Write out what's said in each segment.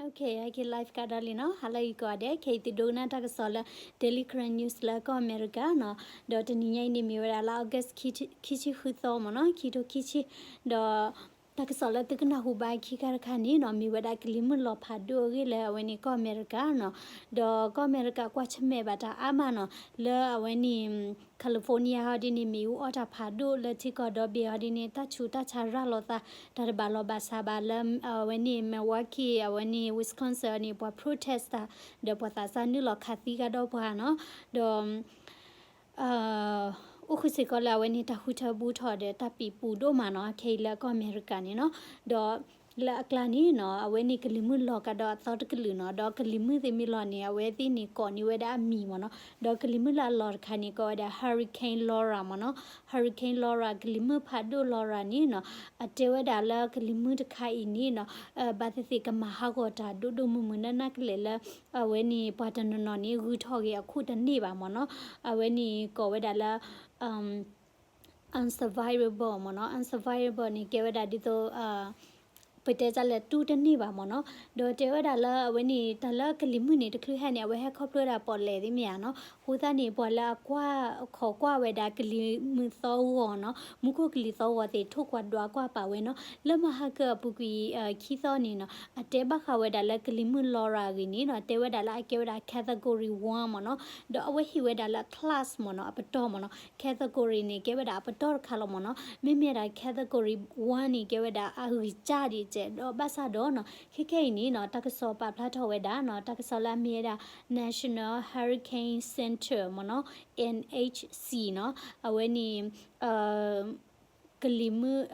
Okay, okay, live ကဒီးလံနီၤ, ဟါလၢအဂ့ၤကိးဂၤဒဲး, ခဲအံၤသုဒိကနၣ်တၢ်ကစီၣ်လၢ Daily Karen News လၢကီၢ်အမဲရကၤနီၤ, ဒီးတနံၤညါအံၤန့ၣ်မ့ၢ်ဝဲဒၣ်လၢ August ခံဆံဃုသီမ့ၢ်နီၤ, ခံထိခံဆံ, ဒီး တၢ်ကစီၣ်လၢသုကနၢ်ဟူဘၣ်ခံခါတခါန့ၣ်နီၤ, မ့ၢ်ဝဲဒၣ်ကလံၤမုၢ်လီၤဖးဒိၣ်အဂ့ၢ်လၢအဝဲန့ၣ်ကီၢ်အမဲရကၤနီၤ, ဒီးကီၢ်အမဲရကၤကွၢ်ဆၢၣ်မဲာ်ဘၣ်တၢ်အါမးနီၤ, လၢအဝဲန့ၣ် California ဟီဒ်န့ၣ် မ့ၣ်အူအီၣ်တၢ်ဖးဒိၣ်, လၢထံကီၢ်ဒီဘ့ၣ်ဟီဒ်န့ၣ် တၢ်ဆူးတၢ်ဆါရၤလီၤသး, တၢ်တဘၣ်လီၢ်ဘၣ်စးဘၣ်လၢ အဝဲန့ၣ် Milwaukee အဝဲန့ၣ် Wisconsin န့ၣ် ပှၤ protest တၢ်, ဒီးပှၤသးစၢ်နုာ်လီၤခးသံကဒီးပှၤနီၤ, ဒီး အိၣ်ဃုာ်စ့ၢ်ကီးလၢအဝဲန့ၣ် တၢ်ဃုထၢဘူးထီၣ်ဒီးတၢ်ပံးပူၤဒိၣ်မးနီၤ, ခဲအံၤလၢကီၢ်အမဲရကၤန့ၣ်နီၤ, ဒီးလၢအကျါန့ၣ်နီၤ, အဝဲန့ၣ်ကလံၤမုၢ်လီၤကဒီးအသီတကလုာ်နီၤ, ဒီးကလံၤမုၢ်သ့ၣ်မ့ၢ်လီၤန့ၣ် အဝဲသ့ၣ်န့ၣ်ကိးန့ၢ်ဝဲဒၣ်အမံၤမ့ၢ်နီၤ, ဒီးကလံၤမုၢ်လၢအလီၤတခါန့ၣ် ကိးဝဲဒၣ် Hurricane Laura မ့ၢ်နီၤ, Hurricane Laura ကလံၤမုၢ်ဖးဒိၣ် Laura န့ၣ်နီၤ, အတဲဝဲဒၣ်လၢကလံၤမုၢ်တခါအံၤန့ၣ်နီၤ, ဘၣ်သ့ၣ်သ့ၣ်ကမၤဟးဂီၤတၢ်ဒိၣ်ဒိၣ်မုၢ်မုၢ်နၢ်နၢ်ကလဲာ်လၢ အဝဲန့ၣ် ပှၤတနီၤနီၤန့ၣ် ဂုၤထီၣ်ဂ့ၤအခိၣ်တန့ၢ်ဘၣ်မ့ၢ်နီၤ, အဝဲန့ၣ်ကိးဝဲဒၣ်လၢ unsurvivable မ့ၢ်နီၤ, unsurvivable န့ၣ် ကဲဝဲဒၣ်ဒ်သိး ပတဲတၢ်လၢတူၢ်တန့ၢ်ဘၣ်မ့ၢ်နီၤ, ဒီးတဲဝဲဒၣ်လၢအဝဲန့ၣ် တၢ်လၢကလံၤမုၢ်န့ၣ် တချုးဟဲန့ၣ် အဝဲဟဲခီဖျိဝဲဒၣ်ပီၣ်လဲၣ်သ့ၣ်မ့ၢ်ဧါနီၤ, အဃိသတးန့ၣ် ပှၤလၢအကွၢ် ခိးကွၢ်ဝဲဒၣ်ကလံၤမုၢ်သီဂီၤနီၤ, မူခိၣ်ကလံၤသီဂီၤသ့ၣ် ထိၣ်ကွၢ်ဒွးကွၢ်ပာ်ဝဲနီၤ, လၢမဟါကၢအပူၤကွံာ် ခံသီန့ၣ်နီၤ, အတဲဘၣ်ဃးဝဲဒၣ်လၢကလံၤမုၢ် Laura အဂ့ၢ်န့ၣ်နီၤ, တဲဝဲဒၣ်လၢအကဲဝဲဒၣ် category one မ့ၢ်နီၤ, ဒီးအဝဲဟ့ၣ်ဝဲဒၣ်လၢ class မ့ၢ်နီၤ, အပတီၢ်မ့ၢ်နီၤ, category န့ၣ် ကဲဝဲဒၣ်အပတီၢ်တခါလီၤမ့ၢ်နီၤ, မ့မ့ၢ်ဒၣ် category one န့ၣ် ကဲဝဲဒၣ်အဂံၢ်စၢ်ဒံးကဲး, ဒီးဘၣ်ဆၣ်ဒီးနီၤ, ခဲခဲအံၤန့ၣ်နီၤ, တၢ်ကစီၣ်ပာ်ဖျါထီၣ်ဝဲဒၣ်နီၤ, တၢ်ကစီၣ်လၢအမ့ၢ်ဝဲဒၣ် National Hurricane Center မ့ၢ်နီၤ, N H C နီၤ, အဝဲန့ၣ် ကလံၤမုၢ်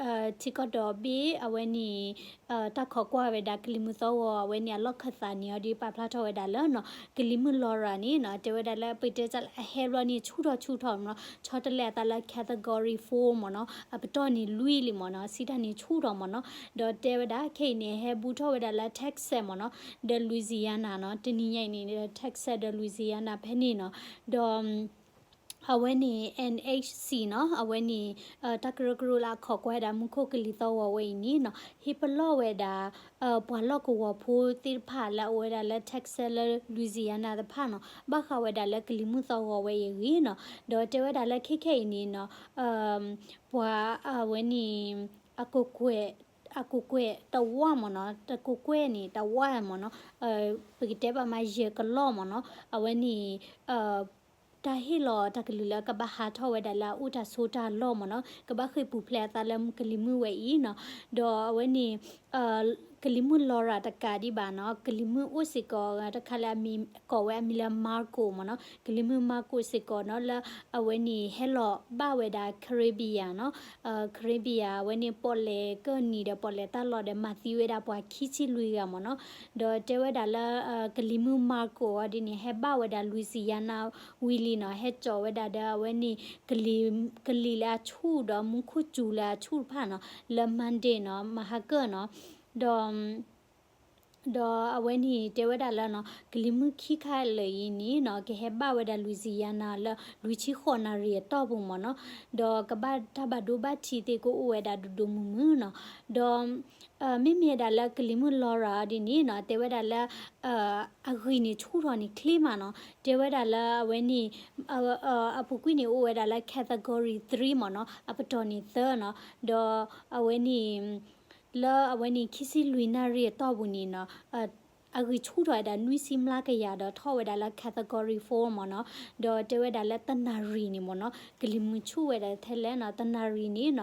ထံကီၢ်ဒီဘ့ၣ် အဝဲန့ၣ် တၢ်ခိးကွၢ်ဝဲဒၣ်ကလံၤမုၢ်သီဂီၤ အဝဲန့ၣ်အလီၢ်ခၢၣ်သးန့ၣ် အီၤဒ်ပာ်ဖျါထီၣ်ဝဲဒၣ်လၢနီၤ, ကလံၤမုၢ် Laura န့ၣ်နီၤ, တဲဝဲဒၣ်လၢပတဲတၢ်လၢအဟဲဘျီန့ၣ် ဆူၣ်ထီၣ်ဆူၣ်ထီၣ်မ့ၢ်နီၤ, ဆီတလဲအသးလၢ category four မ့ၢ်နီၤ, အပတီၢ်န့ၣ်လွံၢ်လံမ့ၢ်နီၤ, စံးတၢ်န့ၣ်ဆူၣ်ထီၣ်မ့ၢ်နီၤ, ဒီးတဲဝဲဒၣ်ခဲအံၤန့ၣ် ဟဲဘူးထီၣ်ဝဲဒၣ်လၢ Texas မ့ၢ်နီၤ, ဒီး Louisiana နီၤ, တနံၤညါအံၤန့ၣ် Texas ဒီး Louisiana ဖဲန့ၣ်နီၤ, ဒီး အဝဲန့ၣ် N H C နီၤ, အဝဲန့ၣ် တၢ်ကရၢကရိလၢအခိးကွၢ်ဝဲဒၣ်မူခိၣ်ကလံၤသီဂီၤဝဲအံၤန့ၣ်နီၤ, ဟ့ၣ်ပလီၢ်ဝဲဒၣ် ပှၤလီၢ်ကဝီၤဖိသ့ၣ်တဖၣ်လၢအအိၣ်ဝဲဒၣ်လၢ Texas လၢ Louisiana တဖၣ်နီၤ, ဘၣ်ဃးဝဲဒၣ်လၢကလံၤမုၢ်သီဂီၤဝဲအံၤအဂ့ၢ်နီၤ, ဒီးတဲဝဲဒၣ်လၢခဲခဲအံၤန့ၣ်နီၤ, ပှၤအဝဲန့ၣ် အကကွဲၢ် အကကွဲၢ်တဝၢ်မ့ၢ်နီၤ, တကကွဲၢ်န့ၣ် တဝၢ်မ့ၢ်နီၤ, ပကတဲဘၣ်မးယဲၢ်ကလီၢ်မ့ၢ်နီၤ, အဝဲန့ၣ် တၢ်ဟ့ၣ်လီၤတၢ်ကလုၢ်လၢကဘၣ်ဟးထီၣ်ဝဲဒၣ်လၢအအိၣ်တၢ်ဆိးတၢ်လီၢ်မ့ၢ်နီၤ, ကဘၣ်ဃ့ၢ်ပူၤဖျဲးအသးလၢကလံၤမုၢ်ဝဲအံၤနီၤ, ဒီးအဝဲန့ၣ် ကလံၤမုၢ် Laura တကးဒံးဘၣ်နီၤ, ကလံၤမုၢ်အိၣ်စ့ၢ်ကီးတခါလၢအမံၤကိးဝဲအမံၤလၢ Marco မ့ၢ်နီၤ, ကလံၤမုၢ် Marco စ့ၢ်ကီးနီၤ လၢအဝဲန့ၣ်ဟဲလီၤဘၣ်ဝဲဒၣ် Caribbean နီၤ, Caribbean အဝဲန့ၣ်ပီၣ်လဲၣ်ကၢၢ်နံၤဒီးပီၣ်လဲၣ်တၢ်လီၢ်ဒီးမၤသံဝဲဒၣ်ပှၤခံဆံလွံၢ်ဂၤမ့ၢ်နီၤ, ဒီးတဲဝဲဒၣ်လၢ ကလံၤမုၢ် Marco အီၤဒ်န့ၣ် ဟဲဘၣ်ဝဲဒၣ် Louisiana ဝံၤလံနီၤ, ဟဲကၠီာ်ဝဲဒၣ်ဒီးအဝဲန့ၣ် ကလံၤလၢအဆူၣ်ဒီးမူခိၣ်စူၤလၢအဆူၣ်တဖၣ်နီၤ, လၢ Monday နီၤ, မဟါကၢၢ်နီၤ, ဒီး ဒီးအဝဲန့ၣ်တဲဝဲဒၣ်လၢနီၤ, ကလံၤမုၢ်ခံခါလၢာ်အံၤန့ၣ်နီၤ, ကဟဲဘၣ်ဝဲဒၣ် Louisiana လၢလွံၢ်ဆံဃိးနၣ်ရံၣ်အတီၢ်ပူၤမ့ၢ်နီၤ, ဒီးကဘၣ်တၢ်ဘၣ်ဒိဘၣ်ထံးသ့ၣ်ကအိၣ်ဝဲဒၣ်ဒိၣ်ဒိၣ်မုၢ်မုၢ်နီၤ, ဒီး မ့မ့ၢ်ဒၣ်လၢကလံၤမုၢ် Laura အီၤဒ်န့ၣ်နီၤ, တဲဝဲဒၣ်လၢ အဂံၢ်န့ၣ်ဆူၣ်ထီၣ်န့ၣ်ချ့မးနီၤ, တဲဝဲဒၣ်လၢအဝဲန့ၣ် အပူၤကွံာ်န့ၣ်အိၣ်ဝဲဒၣ်လၢ category three မ့ၢ်နီၤ, အပတီၢ်န့ၣ်သၢနီၤ, ဒီးအဝဲန့ၣ် လၢအဝဲန့ၣ်ခံဆံလွံၢ်နၣ်ရံၣ်အတီၢ်ပူၤန့ၣ်နီၤ, အဂံၢ်ဆူၣ်ထီၣ်ဝဲဒၣ်နွံဆံမျးကယၤဒီးထီၣ်ဝဲဒၣ်လၢ category four မ့ၢ်နီၤ, ဒီးတဲဝဲဒၣ်လၢတနၣ်ရံၣ်န့ၣ်မ့ၢ်နီၤ, ကလံၤမုၢ်ဆူၣ်ဝဲဒၣ်ထဲလဲၣ်နီၤ, တနၣ်ရံၣ်န့ၣ်နီၤ,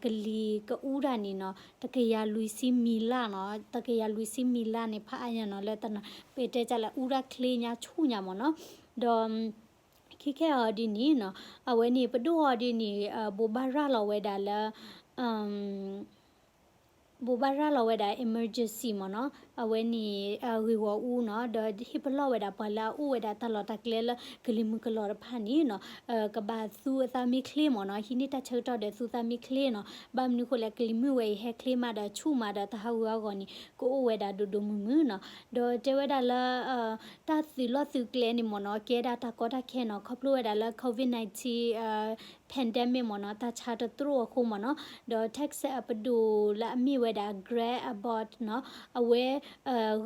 ကလံၤကအူတၢ်န့ၣ်နီၤ, တကယၤလွံၢ်ဆံမံၤလၢ်နီၤ, တကယၤလွံၢ်ဆံမံၤလၢ်န့ၣ် ဖးအါညါနီၤ, လၢတနၣ် ပတဲတၢ်လၢအူတၢ်ချ့ညါဆူၣ်ညါမ့ၢ်နီၤ, ဒီး ခဲခဲအီၤဒ်န့ၣ်နီၤ, အဝဲန့ၣ်ပဒိၣ်အီၤဒ်န့ၣ် ဘိးဘၣ်ရၤလီၤဝဲဒၣ်လၢ ဘိးဘၣ်ရၤလီၤဝဲဒၣ် emergency မ့ၢ်နီၤ, အဝဲန့ၣ် ဂ့ၢ်ဂီၢ်အူနီၤ, ဒီးဟ့ၣ်ပလီၢ်ဝဲဒၣ်ပှၤလၢအအိၣ်ဝဲဒၣ်တၢ်လီၢ်တၢ်ကျဲလၢကလံၤမုၢ်ကလီၤတဖၣ်န့ၣ်နီၤ, ကဘၣ်သူအသးမ့ၢ်ချ့မ့ၢ်နီၤ, ဟံးန့ၢ်တၢ်ဆၢကတီၢ်ဒီးသူသးမ့ၢ်ချ့နီၤ, ဘၣ်မနုၤဃိလဲၣ် ကလံၤမုၢ်ဝဲအံၤဟဲချ့မးဒီးဆူၣ်မးဒီးတၢ်ဟးဂူာ်ဟးဂီၤန့ၣ် ကအိၣ်ဝဲဒၣ်ဒိၣ်ဒိၣ်မုၢ်မုၢ်နီၤ, ဒီးတဲဝဲဒၣ်လၢ တၢ်သုးလီၢ်သုးကျဲန့ၣ်မ့ၢ်နီၤ, ကဲဒၣ်တၢ်ကီတၢ်ခဲနီၤ, ခီဖျိဝဲဒၣ်လၢ COVID nineteen pandemic မ့ၢ်နီၤ, တၢ်ဆါတတြိၣ်အဃိမ့ၢ်နီၤ, ဒီး Texas အပဒိၣ်လၢအမ့ၢ်ဝဲဒၣ် Greg Abbott နီၤ, အဝဲ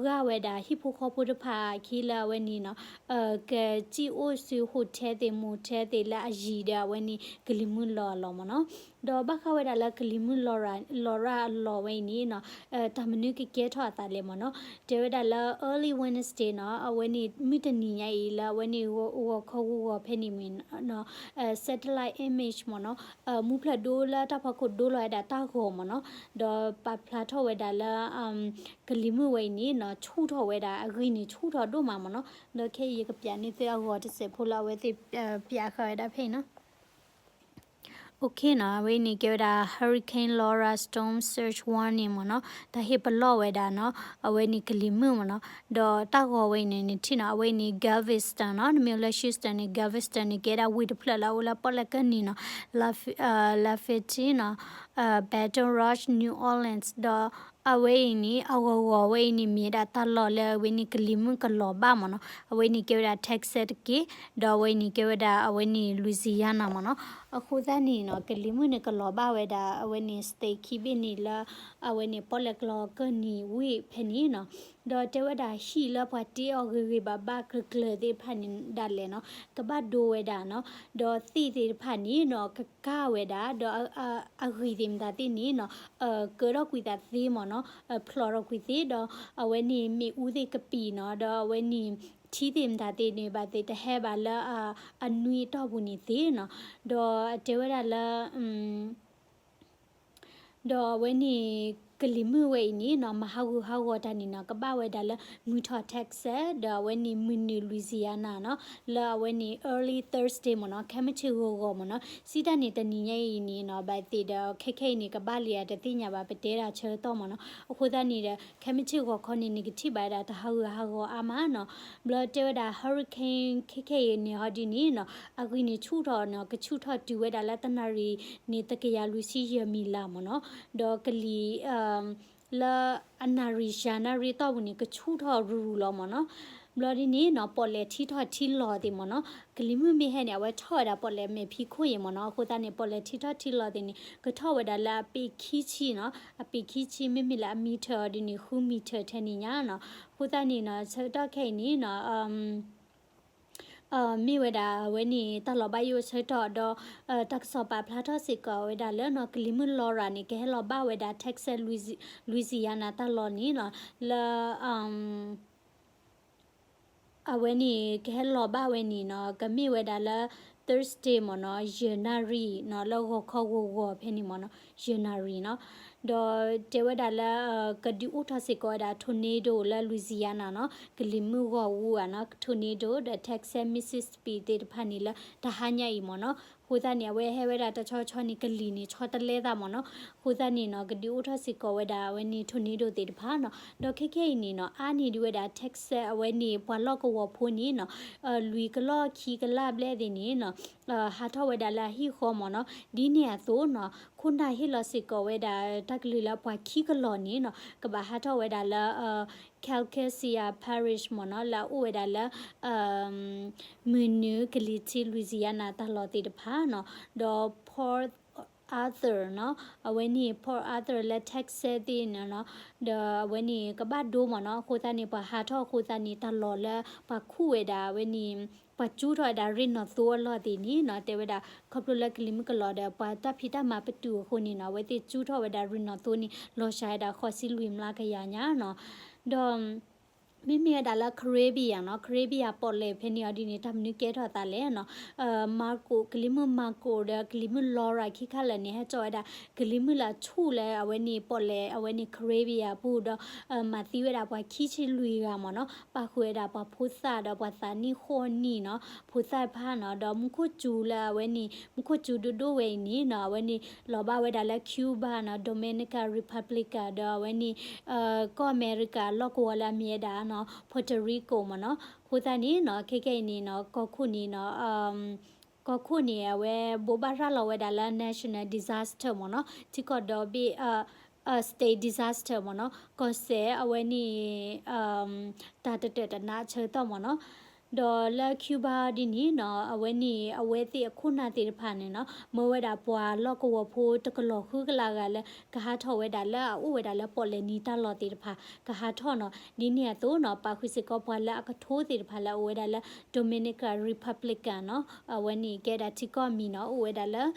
ဂာ်ဝဲဒၣ်ဟံၣ်ဖိဃီဖိတဖၣ်အခံလၢအဝဲန့ၣ်နီၤ, ကစံၣ်အိၣ်ဆူ hotel သ့ၣ် motel သ့ၣ်လၢအယံၤဒီးအဝဲန့ၣ်ကလံၤမုၢ်လီၤအလီၢ်မ့ၢ်နီၤ. ဒီးဘၣ်ဃးဝဲဒၣ်လၢကလံၤမုၢ်လီၤရၣ်အလီၢ်ဝဲအံၤန့ၣ်နီၤ, တၢ်မနုၤကကဲထီၣ်အသးလဲၣ်မ့ၢ်နီၤ, တဲဝဲဒၣ်လၢ early Wednesday နီၤ, အဝဲန့ၣ်မုၢ်တနံၤညါအံၤလၢအဝဲန့ၣ် ဂီၤခီဂီၤဂီၤဖဲန့ၣ်မ့ၢ်နီၤ, satellite image မ့ၢ်နီၤ, မူဖျၢၣ်ဒိလၢတၢ်ဖီခိၣ်ဒိလီၤဝဲဒၣ်တၢ်ဂီၤမ့ၢ်နီၤ, ဒီးပာ်ဖျါထီၣ်ဝဲဒၣ်လၢ ကလံၤမုၢ်ဝဲအံၤန့ၣ်နီၤ ဆူၣ်ထီၣ်ဝဲဒၣ် အဂံၢ်န့ၣ်ဆူၣ်ထီၣ်ဒိၣ်မးမ့ၢ်နီၤ. ဒီးခဲအံၤယကပျးန့ၢ်သုအဂီၤတစဲးဖိလၢအဝဲသ့ၣ်ပျးဃာ်ဝဲဒၣ်ဖဲအံၤနီၤ. အဝဲအံၤန့ၣ်ကဲဝဲဒၣ် Hurricane Laura Storm Surge Warning မ့ၢ်နီၤ, တၢ်ဟ့ၣ်ပလီၢ်ဝဲဒၣ်နီၤ, အဝဲန့ၣ်ကလံၤမုၢ်မ့ၢ်နီၤ. ဒီးတၢ်ဂီၤဝဲအံၤန့ၣ် နထံၣ်နီၤ, အဝဲအံၤန့ၣ် Galveston နီၤ, နမ့ၢ်အိၣ်လၢ Houston န့ၣ် Galveston န့ၣ် ကဲဒၣ်ဝ့ၢ်တဖျၢၣ်လၢအအိၣ်လၢပီၣ်လဲၣ်ကၢၢ်နံၤနီၤ, Laf- Lafayette နီၤ, Baton Rouge, New Orleans ဒီး အဝဲအံၤန့ၣ် အဂီၤဂီၤဝဲအံၤန့ၣ် မ့ၢ်ဝဲဒၣ်တၢ်လီၢ်လၢအဝဲန့ၣ်ကလံၤမုၢ်ကလီၤဘၣ်မ့ၢ်နီၤ, အဝဲန့ၣ်ကဲဝဲဒၣ် Texas တက့ၢ်, ဒီးအဝဲအံၤန့ၣ်ကဲဝဲဒၣ်အဝဲန့ၣ် Louisiana မ့ၢ်နီၤ. အဃိသတးန့ၣ်နီၤ ကလံၤမုၢ်န့ၣ်ကလီၤဘၣ်ဝဲဒၣ်အဝဲန့ၣ် state ခံဘ့ၣ်န့ၣ်လၢ အဝဲန့ၣ်ပီၣ်လဲၣ်ကၠီကၢၢ်နံၤဝ့ၢ်ဖဲန့ၣ်နီၤ. ဒီးတဲဝဲဒၣ်ဟံၣ်လၢပှၤတ့အီၤဂ့ၤဂ့ၤဘၣ်ဘၣ်ကျၢၤကျၢၤသ့ၣ်တဖၣ်န့ၣ်ဒၣ်လဲာ်နီၤ ကဘၣ်ဒိဝဲဒၣ်နီၤ, ဒီးသ့ၣ်သ့ၣ်တဖၣ်န့ၣ်နီၤ ကကၢ်ဝဲဒၣ် ဒီးအဂံၢ်သ့ၣ်မတၤသ့ၣ်န့ၣ်နီၤ ကၢထီၣ်ကွံာ်သးသ့မ့ၢ်နီၤ, ဖျိးထီၣ်ကွံာ်သ့ ဒီးအဝဲန့ၣ်မ့ၣ်အူသ့ၣ်ကပံာ်နီၤ, ဒီးအဝဲန့ၣ် ထံသ့ၣ်မတၤသ့ၣ်န့ၣ် ဘၣ်သ့ၣ်တဟဲဘၣ်လၢအနွံအတီၢ်ပူၤန့ၣ်သ့နီၤ. ဒီးတဲဝဲဒၣ်လၢ ဒီးအဝဲန့ၣ် ကလံၤမုၢ်ဝဲအံၤန့ၣ်နီၤ မၤဟးဂူာ်ဟးဂီၤတၢ်န့ၣ်နီၤ ကဘၣ်ဝဲဒၣ်လၢမုၢ်ထီၣ် Texas ဒီးအဝဲန့ၣ်မုၢ်နုာ် Louisiana နီၤ, လၢအဝဲန့ၣ် early Thursday မ့ၢ်နီၤ, ခဲမုၢ်ဆ့ၣ်ဂီၤဂီၤမ့ၢ်နီၤ, စံးတၢ်န့ၣ်တနံၤညါအံၤန့ၣ်နီၤ ဘၣ်သ့ၣ်ဒီးခဲခဲအံၤန့ၣ် ကဘၣ်လံဧါတသ့ၣ်ညါဘၣ် ပတဲဒၣ်ဆၢကတီၢ်မ့ၢ်နီၤ, အဃိသတးန့ၣ်ဒီး ခဲမုၢ်ဆ့ၣ်ဂီၤခီန့ၣ် နကထံၣ်ဘၣ်ဝဲဒၣ်တၢ်ဟးဂူာ်ဟးဂီၤအါမးနီၤ, ဘျီတဲဝဲဒၣ် hurricane ခဲခဲအံၤန့ၣ်ဟီဒ်န့ၣ်နီၤ အဂံၢ်န့ၣ်ဆူၣ်ထီၣ်နီၤ ကဆူၣ်ထီၣ်တုၤဝဲဒၣ်လၢတနၣ်ရံၣ်န့ၣ် တကယၤလွံၢ်ဆံယဲၢ်မံးလးမ့ၢ်နီၤ, ဒီးကလံၤ လၢအနၣ်ရံၣ်ယၤနၣ်ရံၣ်တီၢ်ပူၤန့ၣ် ကဆူၣ်ထီၣ်ရူၤရူၤလီၤမ့ၢ်နီၤ, ဘျီဒ်န့ၣ်နီၤ ပီၣ်လဲၣ်ထံထီၣ်ထံလီၤသ့ၣ်မ့ၢ်နီၤ, ကလံၤမုၢ်မ့ၢ်ဟဲန့ၣ် အဝဲထီၣ်ဝဲဒၣ်ပီၣ်လဲၣ်မဲာ်ဖံးခိၣ်အံၤမ့ၢ်နီၤ, အဃိသတးန့ၣ် ပီၣ်လဲၣ်ထံထီၣ်ထံလီၤသ့ၣ်န့ၣ် ကထီၣ်ဝဲဒၣ်လၢအပ့ၢ်ခံဆံနီၤ, အပ့ၢ်ခံဆံ မ့မ့ၢ်လၢအမံထၢၣ်အီၤဒ်န့ၣ် ဃုမံထၢၣ်ထဲန့ၣ်ညါနီၤ, အဃိသတးန့ၣ်နီၤ ဆၢကတီၢ်ခဲအံၤန့ၣ်နီၤ မ့ၢ်ဝဲဒၣ်အဝဲန့ၣ် တၢ်လီၤဘၣ်ယိၣ်ဆၢကတီၢ်ဒီး တၢ်ကစီၣ်ပာ်ဖျါထီၣ်စ့ၢ်ကီးဝဲဒၣ်လၢနီၤ ကလံၤမုၢ် Laura န့ၣ် ကဟဲလီၤဘၣ်ဝဲဒၣ် Texas Louisiana တၢ်လီၢ်န့ၣ်နီၤ လၢ အဝဲန့ၣ် ကဟဲလီၤဘၣ်ဝဲန့ၣ်နီၤ ကမ့ၢ်ဝဲဒၣ်လၢ Thursday မ့ၢ်နီၤ ယဲၢ်နၣ်ရံၣ်နီၤ လၢဂီၤခီဂီၤဂီၤဖဲန့ၣ်မ့ၢ်နီၤ ယဲၢ်နၣ်ရံၣ်နီၤ, ဒီးတဲဝဲဒၣ်လၢ ကဒုးအိၣ်ထီၣ်စ့ၢ်ကီးဝဲဒၣ် tornado လၢ Louisiana နီၤ ကလံၤမုၢ်ဂီၤအူဧါနီၤ tornado ဒီး Texas Mississippi သ့ၣ်တဖၣ်န့ၣ်လၢတဟါညါအံၤမ့ၢ်နီၤ, အဃိသတးန့ၣ် အဝဲဟဲဝဲဒၣ်တဆီဆီန့ၣ် ကလံၤန့ၣ်ဆီတလဲသးမ့ၢ်နီၤ, အဃိသတးန့ၣ်နီၤ ကဒုးအိၣ်ထီၣ်စ့ၢ်ကီးဝဲဒၣ်အဝဲန့ၣ် tornado သ့ၣ်တဖၣ်နီၤ, ဒီးခဲခဲအံၤန့ၣ်နီၤ အါန့ၢ်ဒံးဝဲဒၣ် Texas အဝဲန့ၣ် ပှၤလီၢ်ကဝီၤဖိန့ၣ်နီၤ လွံၢ်ကလီၢ်ခံကလးဘျဲၣ်သ့ၣ်န့ၣ်နီၤ ဟးထီၣ်ဝဲဒၣ်လၢအဟံၣ်ဃီမ့ၢ်နီၤ, ဒ်န့ၣ်အသိးနီၤ ခိၣ်နၢ်ဟ့ၣ်လီၤစ့ၢ်ကီးဝဲဒၣ် တၢ်ကလုၢ်လၢပှၤခံကလီၢ်န့ၣ်နီၤ ကဘၣ်ဟးထီၣ်ဝဲဒၣ်လၢ Calcasieu Parish မ့ၢ်နီၤ လၢအအိၣ်ဝဲဒၣ်လၢ မုၢ်နုာ် ကလံၤထံး Louisiana တၢ်လီၢ်သ့ၣ်တဖၣ်နီၤ, ဒီး Port Arthur နီၤ အဝဲန့ၣ် Port Arthur လၢ Texas သ့ၣ်န့ၣ်နီၤ ဒီးအဝဲန့ၣ် ကဘၣ်ဒိမ့ၢ်နီၤ, အဃိသတးန့ၣ် ပှၤဟးထီၣ်အဃိသတးန့ၣ် တၢ်လီၢ်လၢပှၤခူၣ်ဝဲဒၣ် အဝဲန့ၣ် ပှၤကၠူထီၣ်ဝဲဒၣ်ရ့ၣ်နီၣ်သိအလီၢ်သ့ၣ်န့ၣ်နီၤ တဲဝဲဒၣ် ခီဖျိလၢကလံၤမုၢ်ကလီၤဒီး ပှၤတၢ်ဖံးတၢ်မၤပတုာ်အဃိန့ၣ်နီၤ အဝဲသ့ၣ်ကၠူထီၣ်ဝဲဒၣ်ရ့ၣ်နီၣ်သိန့ၣ် လီၤစှၤဝဲဒၣ်ဃိးဆံလွံၢ်မျးကယၤညါနီၤ, ဒီး မ့မ့ၢ်ဝဲဒၣ်လၢ Caribbean နီၤ Caribbean ပီၣ်လဲၣ်ဖဲန့ၣ်အီၤဒ်န့ၣ် တၢ်မနုၤကဲထီၣ်သးလဲၣ်နီၤ, Marco ကလံၤမုၢ် Marco ဒီးကလံၤမုၢ် Laura ခံခါလၢာ်န့ၣ် ဟဲစိာ်ဝဲဒၣ် ကလံၤမုၢ်လၢအဆူၣ်လၢအဝဲန့ၣ်ပီၣ်လဲၣ် အဝဲန့ၣ် Caribbean ပူၤဒီး မၤသံဝဲဒၣ်ပှၤခံဆံလွံၢ်ဂၤမ့ၢ်နီၤ, ပာ်ဃုာ်ဝဲဒၣ်ပှၤဖိသၣ်ဒီးပှၤသးနံၣ်ဃိးနံၣ်နီၤ, ဖိသၣ်တဖၣ်နီၤ, ဒီးမူခိၣ်စူၤလၢအဝဲန့ၣ် မူခိၣ်စူၤဒိၣ်ဒိၣ်ဝဲအံၤန့ၣ်နီၤ အဝဲန့ၣ် လီၤဘၣ်ဝဲဒၣ်လၢ Cuba နီၤ Dominican Republic ဒီးအဝဲန့ၣ် ကီၢ်အမဲရကၤလီၢ်ကဝီၤလၢအမ့ၢ်ဝဲဒၣ်နီၤ Puerto Rico မ့ၢ်နီၤ, အဃိသတးန့ၣ်နီၤ ခဲကဲအံၤန့ၣ်နီၤ ကီၢ်ခိၣ်န့ၣ်နီၤ ကီၢ်ခိၣ်န့ၣ် အဝဲဘိးဘၣ်ရၤလီၤဝဲဒၣ်လၢ national disaster မ့ၢ်နီၤ, ထံကီၢ်ဒီဘ့ၣ် state disaster မ့ၢ်နီၤ, ကီၢ်စဲၣ်အဝဲန့ၣ် တၢ်တတၢၣ်တနါအဆၢကတီၢ်မ့ၢ်နီၤ, ဒီးလၢ Cuba ဒ်န့ၣ်နီၤ အဝဲန့ၣ် အဝဲသ့ၣ်အခိၣ်နၢ်သ့ၣ်တဖၣ်န့ၣ်နီၤ မၢဝဲဒၣ်ပှၤလီၢ်ကဝီၤဖိတကလီၤဃုကလးဂၤလၢ ကဟးထီၣ်ဝဲဒၣ်လၢအအိၣ်ဝဲဒၣ်လၢပီၣ်လဲၣ်နံၤတၢ်လီၢ်သ့ၣ်တဖၣ် ကဟးထီၣ်နီၤ. ဒ်န့ၣ်အသိးနီၤ ပာ်ဃုာ်စ့ၢ်ကီးပှၤလၢအကထိသ့ၣ်တဖၣ်လၢအအိၣ်ဝဲဒၣ်လၢ Dominican Republic နီၤ အဝဲန့ၣ်ကဲဒၣ်ထံကီၢ်မံၤနီၤ အိၣ်ဝဲဒၣ်လၢ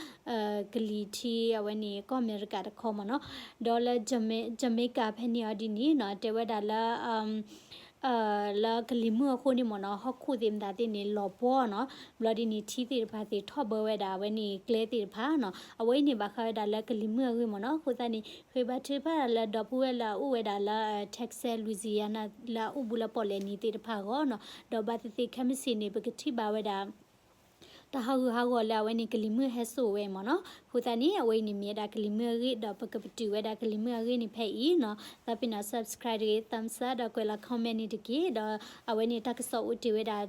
ကလံၤထံ အဝဲန့ၣ်ကီၢ်အမဲရကၤတခီမ့ၢ်နီၤ. ဒီးလၢ Jamaica ဖဲန့ၣ်အီၤဒ်န့ၣ်နီၤ တဲဝဲဒၣ်လၢ လၢကလံၤမုၢ်အဃိန့ၣ်မ့ၢ်နီၤ ဟီၣ်ခိၣ်သ့ၣ်မတၤသ့ၣ်န့ၣ် လီၤပှီၢ်နီၤ. ဘျီဒ်န့ၣ် ထံသ့ၣ်တဖၣ်သ့ၣ်ထီၣ်ဘၢဝဲဒၣ် အဝဲန့ၣ်ကျဲသ့ၣ်တဖၣ်နီၤ. အဝဲအံၤန့ၣ် ဘၣ်ဃးဝဲဒၣ်လၢကလံၤမုၢ်အဂ့ၢ်မ့ၢ်နီၤ. အဃိသတးန့ၣ် ဃ့ဘါထုကဖၣ်လၢဒီပုၢ်ဝဲၢ်လၢအအိၣ်ဝဲဒၣ်လၢ Texas, Louisiana လၢအအိၣ်ဘူးလၢပီၣ်လဲၣ်နံၤသ့ၣ်တဖၣ်အဂီၢ်နီၤ. ဒီးဘၣ်သ့ၣ်သ့ၣ်ခဲမုၢ်ဆ့ၣ်န့ၣ် ပကထံၣ်ဘၣ်ဝဲဒၣ် တၢ်ဟးဂူာ်ဟးဂီၤလၢအဝဲန့ၣ်ကလံၤမုၢ်ဟဲစိာ်ဝဲမ့ၢ်နီၤ. အဃိသတးန့ၣ် အဝဲအံၤန့ၣ်မ့ၢ်ဝဲဒၣ်ကလံၤမုၢ်အဂ့ၢ် ဒီးပကပတုာ်ဝဲဒၣ်ကလံၤမုၢ်အဂ့ၢ်န့ၣ်ဖဲအံၤနီၤ. သးပ့ၤနီၣ် subscribe တဂ့ၤ thumbs up ဒီးကွဲးလီၤ comment န့ၣ်တက့ၢ်. ဒီးအဝဲန့ၣ်တၢ်ကစီၣ်အိၣ်တ့ၢ်ဝဲဒၣ်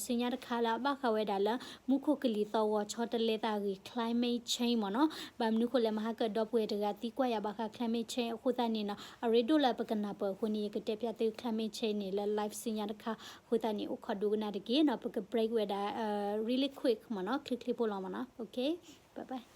ဆူညါတခါလၢအဘၣ်ဃးဝဲဒၣ်လၢ မူခိၣ်ကလံၤသီၣ်ဂီၤဆီတလဲသးအဂ့ၢ် climate change မ့ၢ်နီၤ. ဘၣ်မနုၤဃိလဲၣ် မဟါကၢၣ်ဒီပုၢ်ဝဲၢ်တဂၤသံကွၢ်ယၤဘၣ်ဃး climate change အဃိသတးန့ၣ်နီၤ အရ့ဒိၣ်လၢပကနၢ်ပၢၢ်အဃိန့ၣ် ယကတဲဖျါသု climate change န့ၣ်လၢ live ဆူညါတခါ. အဃိသတးန့ၣ် အိၣ်ခိးဒိကနၣ်တက့ၢ်နီၤ. ပက break ဝဲဒၣ် really quick မ့ၢ်နီၤ ချ့ချ့ဖိလီၤမ့ၢ်နီၤ. Okay, bye bye.